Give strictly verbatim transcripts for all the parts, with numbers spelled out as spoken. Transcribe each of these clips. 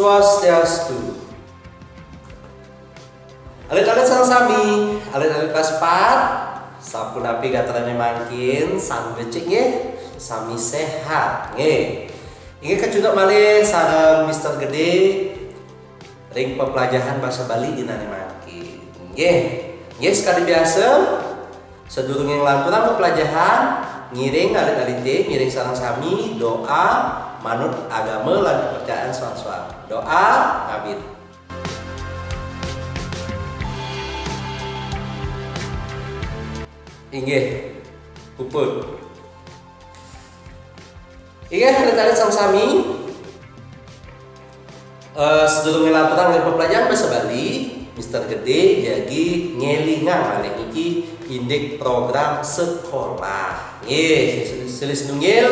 Swastiastu. Alit-alit sareng sami, alit-alit kelas empat, sapunapi gatrané mangkin, sami becik nggih, sami séhat nggih. Inggih kacunduk malih sareng Mister Gedé ring peplajahan basa Bali dinané mangkin. Nggih. Nggih, sekadi biasa, sadurungé nglanturang peplajahan, ngiring alit-alité, ngiring sareng sami doa manut agama lan kepercayaan soang-soang. Doa ngabid. Inggih, puput. Inggih, alit-alit sareng sami. Eh, sadurungé nglanturang ring peplajahan basa Bali, Mister Gedé jagi ngélingang malih niki indik program sekolah. Nggih, silih sinunggil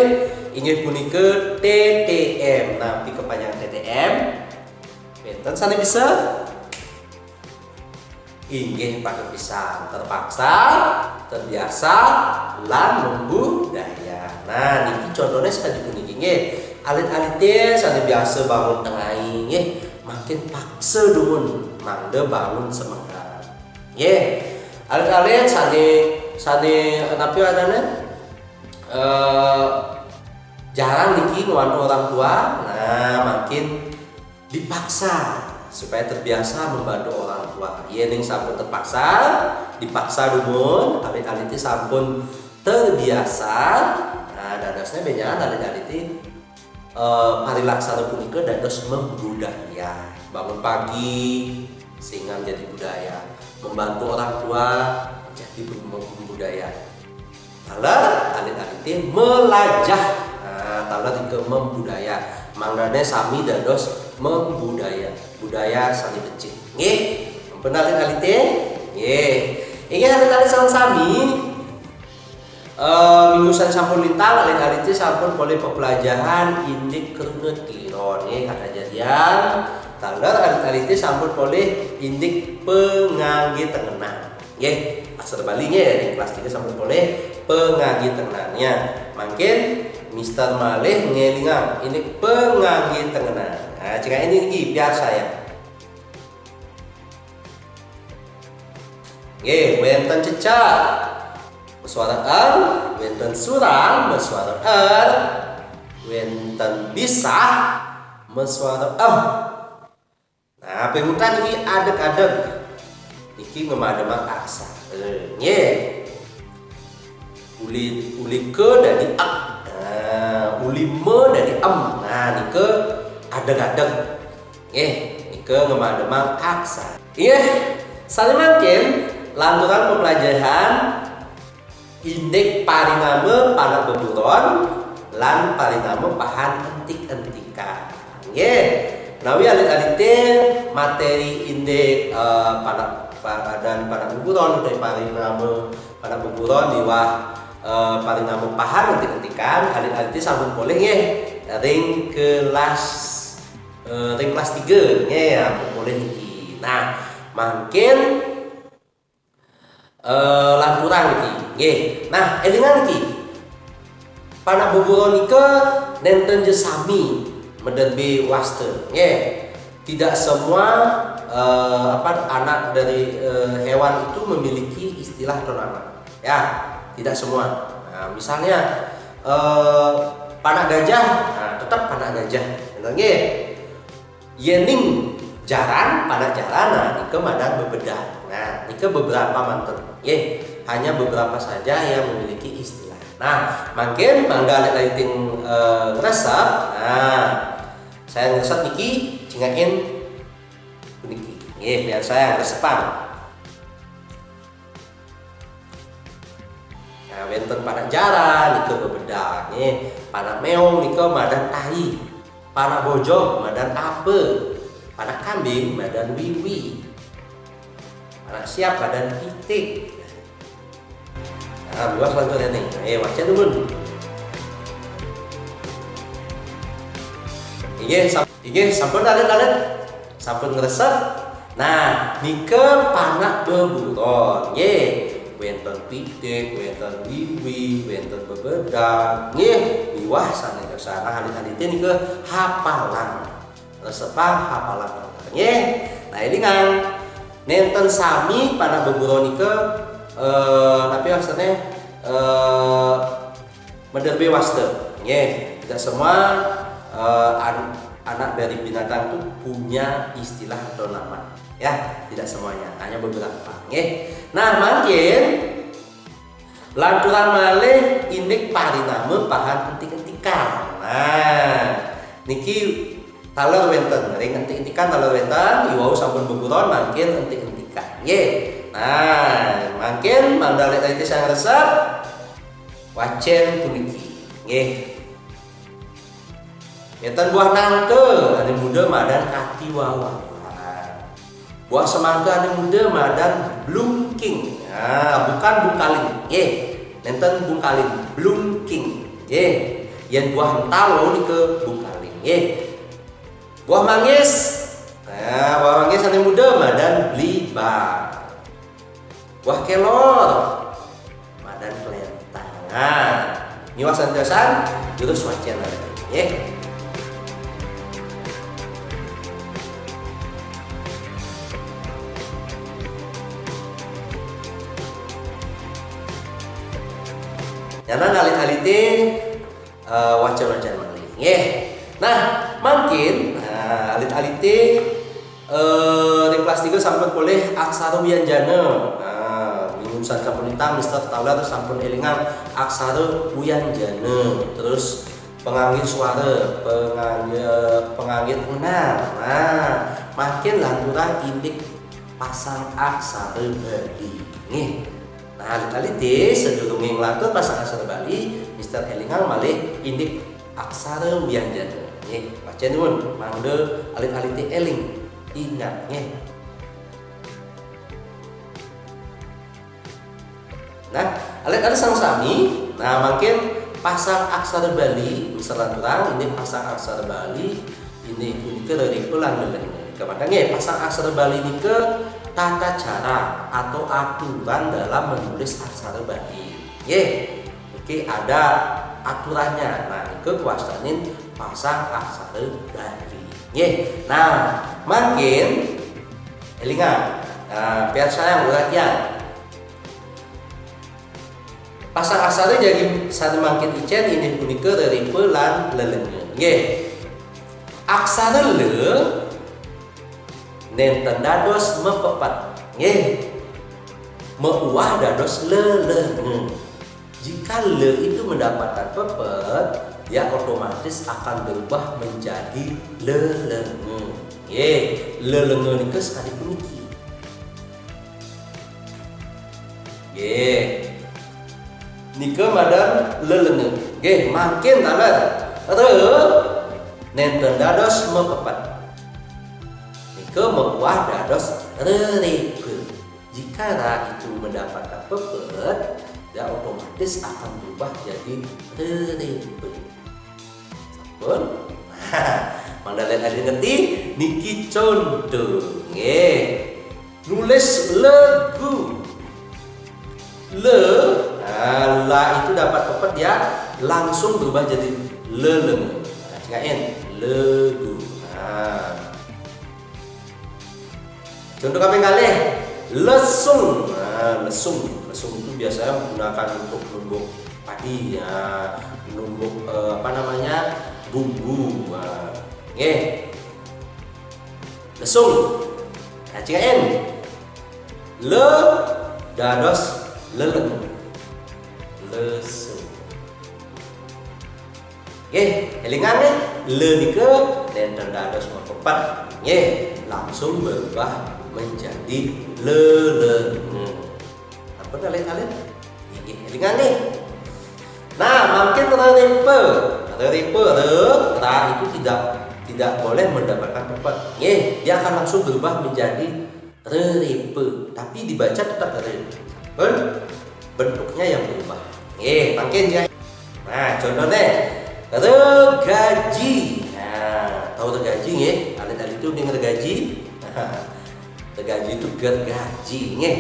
inggih punika T T M. Napi kepanjangan T T M? Wénten sané bisa? Inggih, pageh pisan, terpaksa, terbiasa, lan membudaya. Nah, niki contohnya sekadi puniki nggih. Alit-alité sané biasa bangun tengai nggih, mangkin paksa dumun mangda bangun semengan. Nggih. Alit-alit sané sané napi adané eh jarang niki ngwantu orang tua. Nah, mangkin dipaksa supaya terbiasa membantu orang tua. Yéning sampun terpaksa, dipaksa dumun, alit-alité sampun terbiasa, nah, dadosnya bénjangan alit-alité eh, parilaksana punika dados membudaya. Bangun pagi, sehingga menjadi budaya. Membantu orang tua, jadi budaya. Taler, alit-alité melajah. Nah, taler nika membudaya. Mangdané sami dados membudaya. Budaya sané becik. Nggih, ampun alit-alité. Nggih. Inggih alit-alit sareng sami. Eh, minggu sané sampun lintang, alit-alité sampun polih peplajahan indik kruna tiron, nggih, kata jadian. Taler alit-alité sampun polih indik panganggé tengenan. Nggih, aksara Bali nggih, ring kelas tiga sampun polih panganggé tengenannya. Mangkin Mister malih ngélingang indik panganggé tengenan. Nah, cekak ini niki, biar saya. Nggih, wénten cecek masuara er, wénten surang masuara er, wénten bisah masuara eh. Nah, ping untat niki adeg-adeg. Niki ngemademang aksara. Nggih. Uli, uli ke dadi ek. Nah, uli me dadi em. Nah, nika adeg-adeg. Nggih, nika ngemademang aksara. Nggih, sané mangkin lanturang peplajahan indik parinama panak beburon lan parinama pahan entik-entikan. Nggih, menawi alit-alité materi indik, eh, panak, padan panak beburon utawi parinama panak beburon miwah, eh, parinama pahan entik-entikan, alit-alité sampun polih nggih ring kelas, eh, ring kelas tiga nggih, ampun polih niki. Nah, mangkin eh, lanturang niki. Nggih. Nah, élingang niki. Panak beburon nika nénten ja sami maderbé wasta. Nggih. Tidak semua, eh, apa, anak dari, eh, hewan itu memiliki istilah atau nama. Ya, tidak semua. Nah, misalnya, eh, panak gajah, nah, tetap panak gajah. Nggih. Yéning jaran, panak jaran, nah, nika madan bebedak. Nah, nika beberapa manten. Nggih, hanya beberapa saja yang memiliki istilah. Nah, mangkin mangda alit-alité, eh, ngresep. Nah, saya ngresep niki, cingakin puniki. Nggih, biar saya ngresepan. Nah, wénten panak jaran nika bebedak, nggih. Panak méong nika madan tai. Panak bojog madan apa. Panak kambing madan wiwi. Panak siap madan pitik. Nah, luas lanturnya nih. Eh, waca dulu. Inggih, sam-, inggih, sampun alit-alit. Sampun ngresep. Nah, nika panak beburon, nggih. Wénten pitik, wénten wiwi, wénten bebedak, nggih. Miwah sané kersana alit-alité nika hafalang. Resepang hafalan. Nggih. Nah, élingang. Nénten sami panak beburon nika, eh, napi wastané, eh, mederbe wasta. Nggih, tidak semua, eh, an-, anak dari binatang itu punya istilah atau nama. Ya, tidak semuanya, hanya beberapa. Nggih. Nah, mangkin lanturang malih indik parinama pahan entik-entikan. Nah, niki taler wénten, ring entik-entikan taler wénten, i wau sampun beburon mangkin entik-entikan. Nggih. Nah, mangkin mangda alit-alité sami resep wacén puniki. Nggih. Wénten buah nangka ané muda madan katiwawan. Buah semangka ané muda madan blungking. Nah, bukan bungkaling. Nggih. Nénten bungkaling, blungking. Nggih. Yén buah entalo nika bungkaling. Nggih. Buah manggis. Nah, buah manggis ané muda madan blimbang. Buah kelor madan kléntang. Nah, miwah santosan, durus wacén nggih. Nyanan alit-alité, eh, wacén-wacén malih. Nggih. Nah, mangkin, nah, alit-alité, eh, ring kelas tiga sampun polih aksara wianjana. Nah, minggu sampun lintang, Mister Tauler sampun élingang aksara wianjana. Terus panganggé suara, panganggé, panganggé tunar. Nah, mangkin lanturang indik pasang aksara Bali. Nggih. Nah, alit-alité sadurungé nglantur pasang aksara Bali, Mister élingang malih indik aksara wianjana. Nggih, wacén nuwun, mangda alit-alité éling, ingat nggih. Nah, alit-alit sareng sami, nah mangkin pasang aksara Bali, Mister lanturang, indik pasang aksara Bali, inggih punika rerepa lan lelenga. Kemudian nggih, pasang aksara Bali nika tata cara atau aturan dalam menulis aksara Bali. Nggih, niki ada aturannya. Nah, nika kawastanin pasang aksara Bali. Nggih. Nah, mangkin élingang. Nah, piarsayang, uratiang. Pasang aksara jagi sané mangkin icén inggih punika rerepa lan lelenga. Nggih. Aksara le nénten dados mapepet. Nggih. Mauwah dados lelenga. Jika le itu mendapatkan pepet, dia otomatis akan berubah menjadi lelenga. Nggih, lelenga nika sakadi puniki. Nggih. Nika madan lelenga. Nggih, mangkin taler. Re nénten dados mapepet. Nika mauwah dados rerepa. Jika ra itu mendapatkan pepet, dia otomatis akan berubah jadi rerepa. Sampun? Mangda alit-alit ngerti, niki conto. Nggih. Nulis legu. Le, nah, la itu dapat pepet, dia langsung berubah jadi lelenga. Nah, cingakin, legu. Nah. Contoh kaping kalih, lesung. Nah, lesung. Lesung itu biasanya menggunakan untuk numbuk padi, ya, numbuk, eh, apa namanya, bumbu. Nah, nggih. Lesung. Nah, cingakin. Le dados lelenga. Lesung. Nggih, élingang nggih, le nika nénten dados mapepet. Nggih, langsung berubah menjadi lelenga. Sampun alit-alit? Inggih, élingang nggih. Nah, mangkin rerepa. Rerepa, re, ra itu tidak, tidak boleh mendapatkan pepet. Nggih, dia akan langsung berubah menjadi rerepa, tapi dibaca tetap re. Sampun? Bentuknya yang berubah. Nggih, mangkin ya. Nah, contohnya regaji. Nah, tahu regaji nggih? Alit-alit itu ning regaji. Regaji itu gergaji nggih.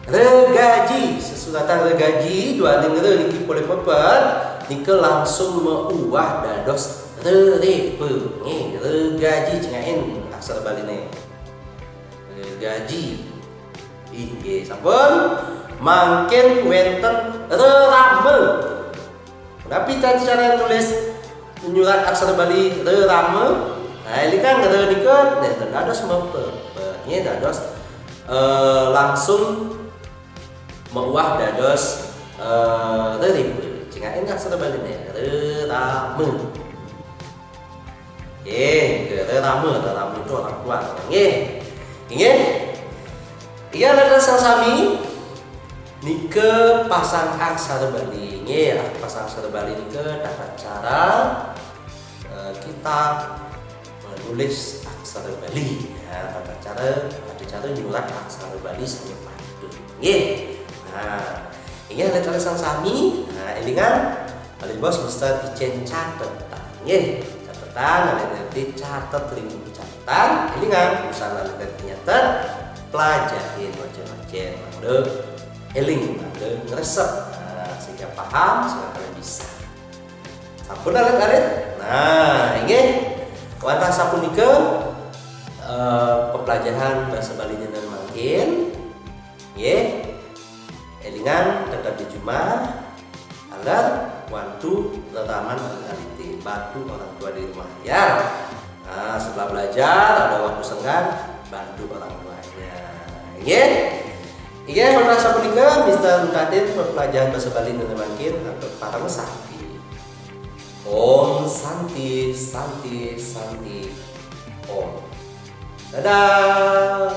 Regaji, sesuratan regaji, duaning re niki polih pepet, nika langsung mauwah dados Rerebe. Nggih, regaji, cingakin aksara Baliné. Regaji. Inggih, sampun. Mangkin wénten rerame. Napi tata cara nulis nyurat aksara Bali rerame? Nah, élingang re nika nénten dados mepe. Nggih, dados, eh, langsung meuwah dados, eh, rerebe. Cingakin aksara Baliné, rerame. Nggih, nggih, rerame, rerame itu orang tua. Nggih. Nggih. Inggih, alit-alit sareng sami, nika pasang aksara Bali. Nggih, pasang aksara Bali nika tata cara, eh, kita menulis aksara Bali. Ya, tata cara, tata cara nyurat aksara Bali sané patut. Nggih. Nah, inggih, alit-alit sareng sami. Nah, élingang, alit bos mesti icén catetan. Nggih, catetan, alit-alit catet ring buku catetan. Élingang, usan alit-alit nyatet, pelajahin wacén-wacén, mangda éling, mangda ngresep. Nah, sehingga paham, sehingga kalian bisa. Sampun, alit-alit? Nah, inggih. Wantah sapunika, eh, pepelajahan basa Bali dinten mangkin. Nggih. Élingang tetep di jumah. Aler, wantu, reraman, alit-alité. Bantu orang tua di rumah, ya. Nah, setelah belajar, ada waktu senggang, bantu orang tuanya. Nggih. Inggih, menawi sapunika, Mister Mutatin, pepelajahan basa Bali dinten mangkin, antuk parama santi. Om Santi, Santi, Santi, Om. Dadah.